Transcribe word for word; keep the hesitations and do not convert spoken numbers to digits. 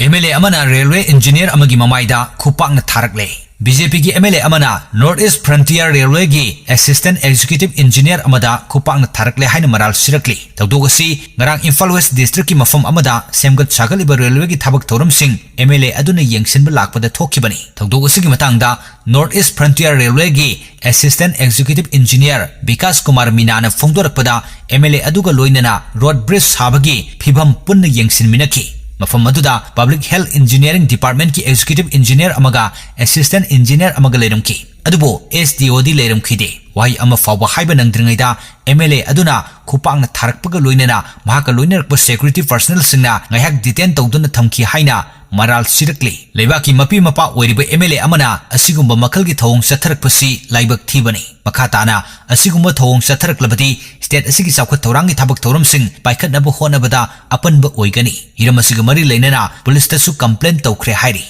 M L ꯑꯦ ꯑꯃꯅ railway engineer ꯑꯃꯒꯤ ꯃꯃꯥꯏꯗ ꯈꯨꯄꯥꯛꯅ ꯊꯥꯔꯛꯂꯦ꯫ B J ꯄꯤꯒꯤ ꯑꯦꯝ ꯑꯦꯜ ꯑꯦ ꯑꯃꯅ ꯅꯣꯔꯠ ꯏꯁ ꯐ꯭ꯔꯟꯇꯤꯌꯔ ꯔꯦꯜꯋꯦꯒꯤ ꯑꯦꯁꯤꯁꯇꯦꯟꯠ ꯑꯦꯛꯖꯤꯀ꯭ꯌꯨꯇꯤꯚ ꯏꯟꯖꯤꯅꯤꯌꯔ ꯑꯃꯗ ꯈꯨꯄꯥꯛꯅ ꯊꯥꯔꯛꯂꯦ ꯍꯥꯏꯅ ꯃꯔꯥꯜ ꯁꯤꯔꯛꯂꯤ꯫ ꯊꯧꯗꯣꯛ ꯑꯁꯤ ꯉꯔꯥꯡ ꯏꯝꯐꯥꯜ ꯋꯦꯁ ꯗꯤꯁꯇ꯭ꯔꯤꯛꯀꯤ ꯃꯐꯝ ꯑꯃꯗ ꯁꯦꯝꯒꯠ ꯁꯥꯒꯠꯂꯤꯕ ꯔꯦꯜꯋꯦꯒꯤ ꯊꯕꯛ ꯊꯧꯔꯝꯁꯤꯡ ꯑꯦꯝ ꯑꯦꯜ ꯑꯦ ꯑꯗꯨꯅ ꯌꯦꯡꯁꯤꯟꯕ ꯂꯥꯛꯄꯗ ꯊꯣꯛꯈꯤꯕꯅꯤ꯫ ꯊꯧꯗꯣꯛ ꯑꯁꯤꯒꯤ ꯃꯇꯥꯡꯗ ꯅꯣꯔꯠ ꯏꯁ ꯐ꯭ꯔꯟꯇꯤꯌꯔ ꯔꯦꯜꯋꯦꯒꯤ assistant executive engineer Bikash Kumar ꯃꯤꯅꯥꯅ ꯐꯣꯡꯗꯣꯔꯛꯄꯗ, ꯑꯦꯝ ꯑꯦꯜ ꯑꯦ ꯑꯗꯨꯒ ꯂꯣꯏꯅꯅ ꯔꯣꯗ ꯕ꯭ꯔꯤꯖ ꯁꯥꯕꯒꯤ ꯐꯤꯚꯝ ꯄꯨꯟꯅ ꯌꯦꯡꯁꯤꯟꯃꯤꯟꯅꯈꯤ꯫ ꯃꯐꯝ ꯑꯗꯨꯗ ꯄꯕ꯭ꯂꯤꯛ ꯍꯦꯜꯊ ꯏꯟꯖꯤꯅꯤꯌꯔꯤꯡ ꯗꯤꯄꯥꯔꯠꯃꯦꯟꯠꯀꯤ ꯑꯦꯛꯖꯤꯀ꯭ꯌꯨꯇꯤꯚ ꯏꯟꯖꯤꯅꯤꯌꯔ ꯑꯃꯒ ꯑꯦꯁꯤꯁꯇꯦꯟꯠ ꯏꯟꯖꯤꯅꯤꯌꯔ ꯑꯃꯒ ꯂꯩꯔꯝꯈꯤ, ꯑꯗꯨꯕꯨ ꯑꯦꯁ ꯗꯤ ꯑꯣꯗꯤ ꯂꯩꯔꯝꯈꯤꯗꯦ꯫ ꯋꯥꯍꯩ ꯑꯃ ꯐꯥꯎꯕ ꯍꯥꯏꯕ ꯅꯪꯗ꯭ꯔꯤꯉꯩꯗ ꯑꯦꯝ ꯑꯦꯜ ꯑꯦ ꯑꯗꯨꯅ ꯈꯨꯄꯥꯛꯅ ꯊꯥꯔꯛꯄꯒ ꯂꯣꯏꯅꯅ ꯃꯍꯥꯛꯀ ꯂꯣꯏꯅꯔꯛꯄ ꯁꯦꯀ꯭ꯌꯨꯔꯤꯇꯤ ꯄꯔꯁꯅꯦꯜꯁꯤꯡꯅ ꯉꯥꯏꯍꯥꯛ ꯗꯤꯇꯦꯟ ꯇꯧꯗꯨꯅ ꯊꯝꯈꯤ ꯍꯥꯏꯅ ꯃꯔꯥꯜ ꯁꯤꯔꯛꯂꯤ꯫ ꯂꯩꯕꯥꯛꯀꯤ ꯃꯄꯤ ꯃꯄꯥ ꯑꯣꯏꯔꯤꯕ ꯑꯦꯝ ꯑꯦꯜ ꯑꯦ ꯑꯃꯅ ꯑꯁꯤꯒꯨꯝꯕ ꯃꯈꯜꯒꯤ ꯊꯧꯑꯣꯡ ꯆꯠꯊꯔꯛꯄꯁꯤ ꯂꯥꯏꯕꯛ ꯊꯤꯕꯅꯤ꯫ ꯃꯈꯥ ꯇꯥꯅ ꯑꯁꯤꯒꯨꯝꯕ ꯊꯧꯑꯣꯡ ꯆꯠꯊꯔꯛꯂꯕꯗꯤ ꯁ꯭ꯇꯦꯠ ꯑꯁꯤꯒꯤ ꯆꯥꯎꯈꯠ ꯊꯧꯔꯥꯡꯒꯤ ꯊꯕꯛ ꯊꯧꯔꯝꯁꯤꯡ ꯄꯥꯏꯈꯠꯅꯕ ꯍꯣꯠꯅꯕꯗ ꯑꯄꯟꯕ ꯑꯣꯏꯒꯅꯤ꯫ ꯍꯤꯔꯝ ꯑꯁꯤꯒ ꯃꯔꯤ ꯂꯩꯅꯅ ꯄꯨꯂꯤꯁꯇꯁꯨ ꯀꯝꯄ꯭ꯂꯦꯟ ꯇꯧꯈ꯭ꯔꯦ ꯍꯥꯏꯔꯤ꯫